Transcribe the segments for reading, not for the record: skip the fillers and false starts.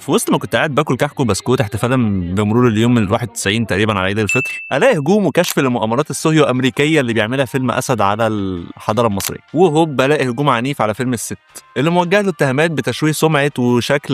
في وسط ما كنت قاعد باكل كحك وبسكوت احتفالا بمرور اليوم ال 91 تقريبا على عيد الفطر، الاقي هجوم وكشف للمؤامرات الصهيو امريكية اللي بيعملها فيلم اسد على الحضارة المصرية، وهوب بلاقي هجوم عنيف على فيلم الست اللي موجه له اتهامات بتشويه سمعه وشكل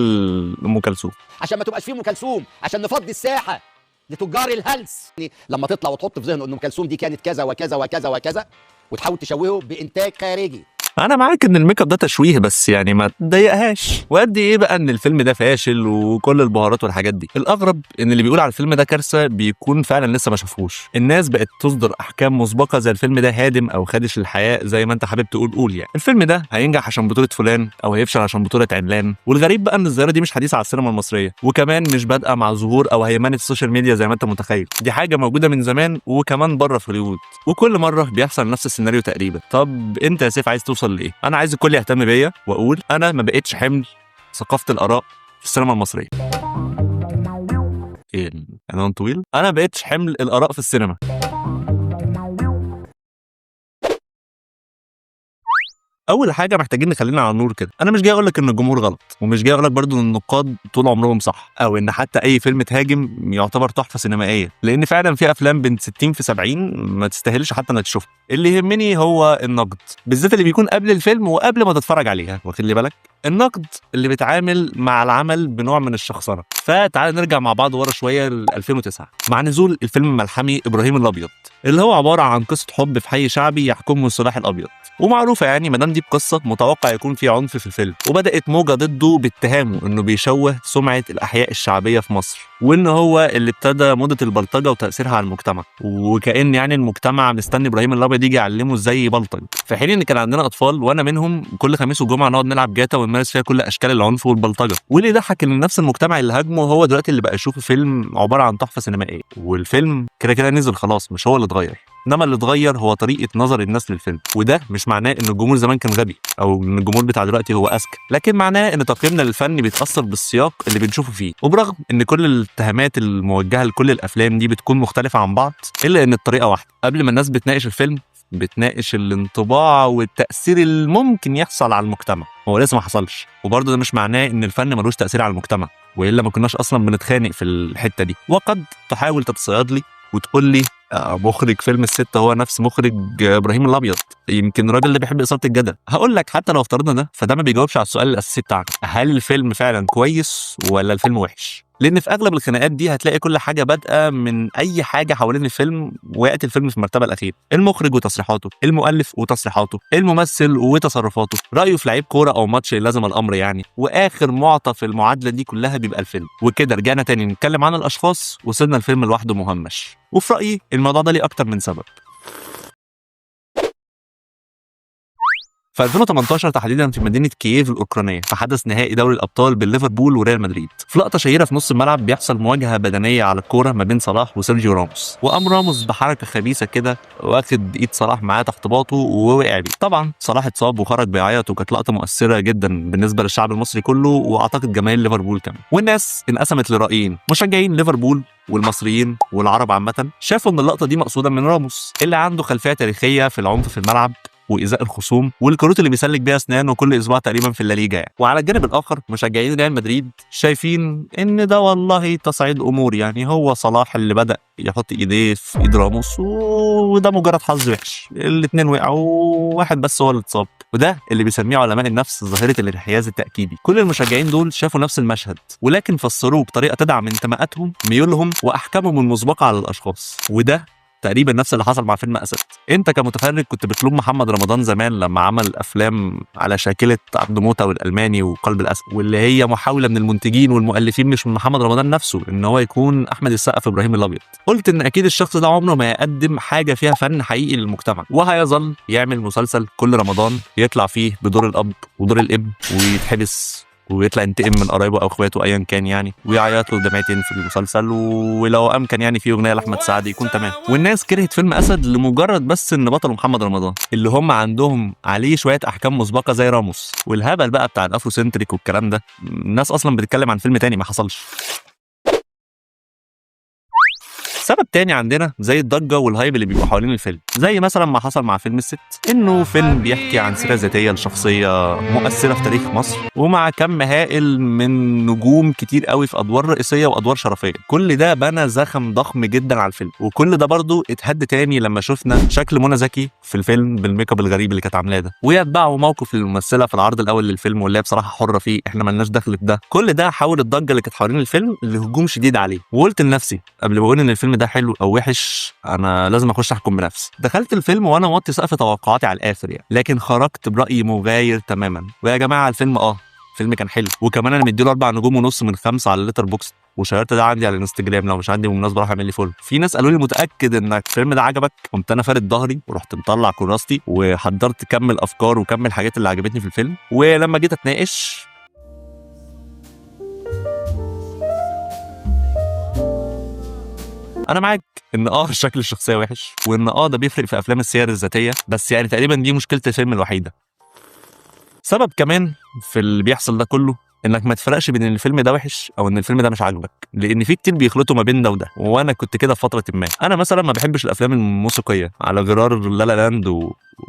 ام كلثوم. عشان ما تبقاش فيه ام كلثوم، عشان نفضي الساحة لتجار الهلس. لما تطلع وتحط في ذهنه ان ام كلثوم دي كانت كذا وكذا وكذا وكذا، وتحاول تشوهه بانتاج خارجي. انا معاك ان الميك اب ده تشويه، بس يعني ما تضايقهاش. وقد ايه بقى ان الفيلم ده فاشل وكل البهارات والحاجات دي. الاغرب ان اللي بيقول على الفيلم ده كارثة بيكون فعلا لسه ما شافوش. الناس بقت تصدر احكام مسبقة زي الفيلم ده هادم او خادش للحياة، زي ما انت حابب تقول قول. يعني الفيلم ده هينجح عشان بطوله فلان او هيفشل عشان بطوله علان. والغريب بقى ان الظاهرة دي مش حديثه على السينما المصرية، وكمان مش بادئه مع ظهور او هيمنة ال social media زي ما انت متخيل. دي حاجة موجودة من زمان وكمان بره في هوليوود، وكل مرة بيحصل نفس السيناريو تقريبا. طب انت يا سيف عايز توصل لايه؟ انا عايز الكل يهتم بيا واقول انا ما بقتش حمل ثقافة الاراء في السينما المصرية. ايه العنوان طويل؟ انا ما بقتش حمل الاراء في السينما. اول حاجة محتاجين نخلينا على النور كده، انا مش جاي اقول لك ان الجمهور غلط، ومش جاي اقول لك برضو ان النقاد طول عمرهم صح، او ان حتى اي فيلم تهاجم يعتبر تحفة سينمائية، لان فعلا في افلام بين 60 في 70 ما تستاهلش حتى انك تشوفها. اللي يهمني هو النقد، بالذات اللي بيكون قبل الفيلم وقبل ما تتفرج عليها، واخد بالك؟ النقد اللي بيتعامل مع العمل بنوع من الشخصنه. فتعال نرجع مع بعض ورا شوية ل 2009 مع نزول الفيلم الملحمي ابراهيم الابيض، اللي هو عبارة عن قصة حب في حي شعبي يحكمه السلاح الابيض، ومعروفة يعني ما دام دي بقصة متوقع يكون في عنف في الفيلم. وبدات موجه ضده باتهامه انه بيشوه سمعه الاحياء الشعبية في مصر، وان هو اللي ابتدى موضة البلطجه وتاثيرها على المجتمع، وكأن يعني المجتمع مستني ابراهيم الابيض يجي يعلمه ازاي يبلطج. في حين ان كان عندنا اطفال وانا منهم كل خميس وجمعه نقعد نلعب جاتا ونمارس فيها كل اشكال العنف والبلطجه. واللي يضحك ان نفس المجتمع اللي هاجمه هو دلوقتي اللي بقى يشوف فيلم عبارة عن تحفة سينمائية، والفيلم كده كده نزل خلاص، مش هو اللي اتغير، انما اللي اتغير هو طريقه نظر الناس للفيلم. وده مش معناه ان الجمهور زمان كان غبي او ان الجمهور بتاع دلوقتي هو اذكى، لكن معناه ان تقييمنا للفن بيتاثر بالسياق اللي بنشوفه فيه. وبرغم ان كل الاتهامات الموجهة لكل الافلام دي بتكون مختلفة عن بعض، الا ان الطريقة واحدة. قبل ما الناس بتناقش الفيلم بتناقش الانطباع والتاثير الممكن يحصل على المجتمع، هو لسه ما حصلش. وبرضه ده مش معناه ان الفن ملوش تاثير على المجتمع، والا ما كناش اصلا بنتخانق في الحتة دي. وقد تحاول تتصيد لي وتقول لي مخرج فيلم الست هو نفس مخرج ابراهيم الابيض، يمكن الراجل اللي بيحب اثاره الجدل. هقول لك حتى لو افترضنا ده، فده ما بيجاوبش على السؤال الاساسي بتاعنا، هل الفيلم فعلا كويس ولا الفيلم وحش؟ لان في اغلب الخناقات دي هتلاقي كل حاجة بادئه من اي حاجة حوالين الفيلم، وياتي الفيلم في المرتبة الاخيرة. المخرج وتصريحاته، المؤلف وتصريحاته، الممثل وتصرفاته، رايه في لعيب كورة او ماتش لازم الامر يعني، واخر معطى في المعادلة دي كلها بيبقى الفيلم. وكده رجعنا تاني نتكلم عن الاشخاص وسيبنا الفيلم لوحده مهمش. وفي رايي الموضوع ده ليه اكتر من سبب. في 2018 تحديدا في مدينة كييف الاوكرانية، في حدث نهائي دوري الابطال بين ليفربول وريال مدريد، في لقطة شهيرة في نص الملعب بيحصل مواجهة بدنية على الكورة ما بين صلاح وسيرجيو راموس، وقام راموس بحركة خبيثة كده واخد ايد صلاح معاه تحت باطه ووقع بيه. طبعا صلاح اتصاب وخرج بيعيط، وكانت لقطة مؤثرة جدا بالنسبة للشعب المصري كله، واعتقد جماهير ليفربول كمان. والناس انقسمت لرايين، مشجعين ليفربول والمصريين والعرب عامة شافوا ان اللقطة دي مقصوده من راموس اللي عنده خلفية تاريخية في العنف في الملعب وايذاء الخصوم والكروت اللي بيسلك بيها اسنانه كل اسبوع تقريبا في الليجا يعني. وعلى الجانب الاخر مشجعين ريال مدريد شايفين ان ده والله تصعيد امور، يعني هو صلاح اللي بدا يحط ايديه في ايد راموس وده مجرد حظ وحش، الاثنين وقعوا وواحد بس هو اللي اتصاب. وده اللي بيسميه علماء النفس ظاهره الانحياز التاكيدي. كل المشجعين دول شافوا نفس المشهد، ولكن فسروه بطريقة تدعم انتماءاتهم، ميولهم، واحكامهم المسبقة على الاشخاص. وده تقريبا نفس اللي حصل مع فيلم اسد. انت كمتفرج كنت بتلوم محمد رمضان زمان لما عمل افلام على شاكله عبد موته والالماني وقلب الاسد، واللي هي محاولة من المنتجين والمؤلفين مش من محمد رمضان نفسه ان هو يكون احمد السقا في ابراهيم الابيض. قلت ان اكيد الشخص ده عمره ما يقدم حاجة فيها فن حقيقي للمجتمع، وهيظل يعمل مسلسل كل رمضان يطلع فيه بدور الاب ودور الابن ويتحبس ويطلع ينتقم من قرايبه او اخواته ايا كان يعني، ويعيط له دمعتين في المسلسل، ولو امكن يعني في اغنية لاحمد سعد يكون تمام. والناس كرهت فيلم اسد لمجرد بس ان بطلة محمد رمضان اللي هم عندهم عليه شوية احكام مسبقة زي راموس والهبل بقى بتاع ال Afrocentric والكلام ده. الناس اصلا بتتكلم عن فيلم تاني ما حصلش. سبب تاني عندنا زي الضجة وال hype اللي بيبقى حوالين الفيلم، زي مثلا ما حصل مع فيلم الست، انه فيلم بيحكي عن سيره ذاتية لشخصية مؤثرة في تاريخ مصر، ومع كم هائل من نجوم كتير قوي في ادوار رئيسية وادوار شرفيه. كل ده بنى زخم ضخم جدا على الفيلم، وكل ده برضو اتهد تاني لما شفنا شكل منى زكي في الفيلم بال make up الغريب اللي كانت عاملاه ده، ويتبعه موقف للممثله في العرض الاول للفيلم واللي هي بصراحة حره فيه، احنا مالناش دخل في ده. كل ده حول الضجة اللي كانت حوالين الفيلم لهجوم شديد عليه. وقلت لنفسي قبل ما اقول ان الفيلم ده حلو او وحش، انا لازم اخش احكم بنفسي. دخلت الفيلم وانا موطي سقف توقعاتي على الاخر يعني، لكن خرجت براي مغاير تماما. ويا جماعة الفيلم الفيلم كان حلو، وكمان انا مديله 4.5 نجوم من 5 على Letterboxd، وشيرت ده عندي على الانستجرام، لو مش عندي بالمناسبة روح اعمل لي follow. في ناس قالوا لي متاكد انك الفيلم ده عجبك؟ قمت انا فارد ظهري ورحت مطلع كراستي وحضرت كم الافكار وكم الحاجات اللي عجبتني في الفيلم. ولما جيت اتناقش، انا معاك ان شكل الشخصية وحش، وان ده بيفرق في افلام السير الذاتية، بس يعني تقريبا دي مشكلة الفيلم الوحيدة. سبب كمان في اللي بيحصل ده كله انك ما تفرقش بين ان الفيلم ده وحش او ان الفيلم ده مش عاجبك، لان في كتير بيخلطوا ما بين ده وده، وانا كنت كده في فترة ما. انا مثلا ما بحبش الافلام الموسيقية على غرار La La Land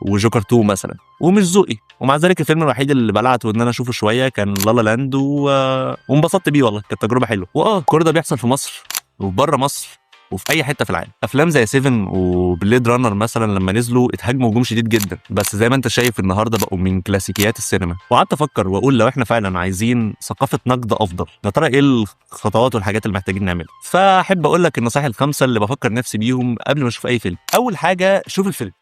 وجوكر 2 مثلا، ومش ذوقي، ومع ذلك الفيلم الوحيد اللي بلعته ان انا اشوفه شوية كان La La Land وانبسطت بيه والله، كانت تجربه حلوة. كل ده بيحصل في مصر وبره مصر وفي اي حتة في العالم. افلام زي 7 و Blade Runner مثلا لما نزلوا اتهاجموا هجوم شديد جدا، بس زي ما انت شايف النهارده بقوا من كلاسيكيات السينما. وقعدت افكر واقول لو احنا فعلا عايزين ثقافة نقد افضل، يا ترى ايه الخطوات والحاجات اللي محتاجين نعملها؟ فاحب اقول لك النصائح الخمسة اللي بفكر نفسي بيهم قبل ما اشوف اي فيلم. اول حاجة، شوف الفيلم،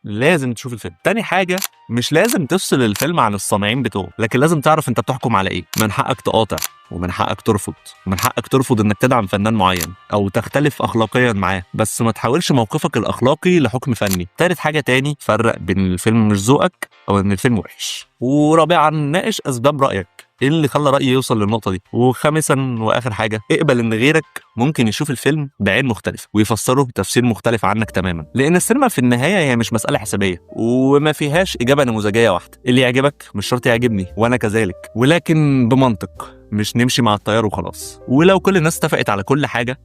لازم تشوف الفيلم. تاني حاجة، مش لازم تفصل الفيلم عن الصانعين بتوعه، لكن لازم تعرف انت بتحكم على ايه. من حقك تقاطع، ومن حقك ترفض، ومن حقك ترفض انك تدعم فنان معين او تختلف اخلاقيا معاه، بس ما تحاولش موقفك الاخلاقي لحكم فني. تالت حاجة تاني، فرق بين الفيلم مش ذوقك او ان الفيلم وحش. ورابعا، ناقش اسباب رايك، ايه اللي خلى رأيي يوصل للنقطة دي. وخامسا واخر حاجة، اقبل ان غيرك ممكن يشوف الفيلم بعين مختلفة ويفسره بتفسير مختلف عنك تماما، لان السينما في النهاية هي مش مسألة حسابية وما فيهاش إجابة نموذجية واحدة. اللي يعجبك مش شرط يعجبني، وانا كذلك، ولكن بمنطق، مش نمشي مع التيار وخلاص. ولو كل الناس اتفقت على كل حاجة،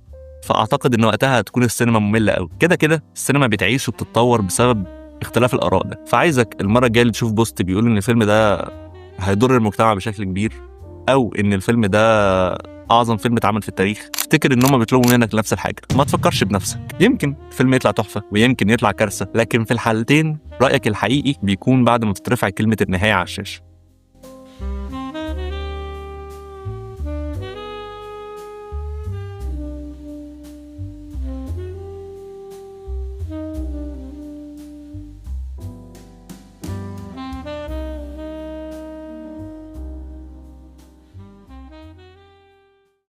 فأعتقد ان وقتها هتكون السينما مملة قوي. كده كده السينما بتعيش وبتتطور بسبب اختلاف الآراء ده. فعايزك المرة الجاية اللي تشوف post بيقول ان الفيلم ده هيضر المجتمع بشكل كبير، او ان الفيلم ده اعظم فيلم اتعمل في التاريخ، افتكر ان هم بيطلبوا منك نفس الحاجة. ما تفكرش بنفسك، يمكن الفيلم يطلع تحفة ويمكن يطلع كارثة، لكن في الحالتين رايك الحقيقي بيكون بعد ما تترفع كلمة النهاية على الشاشة.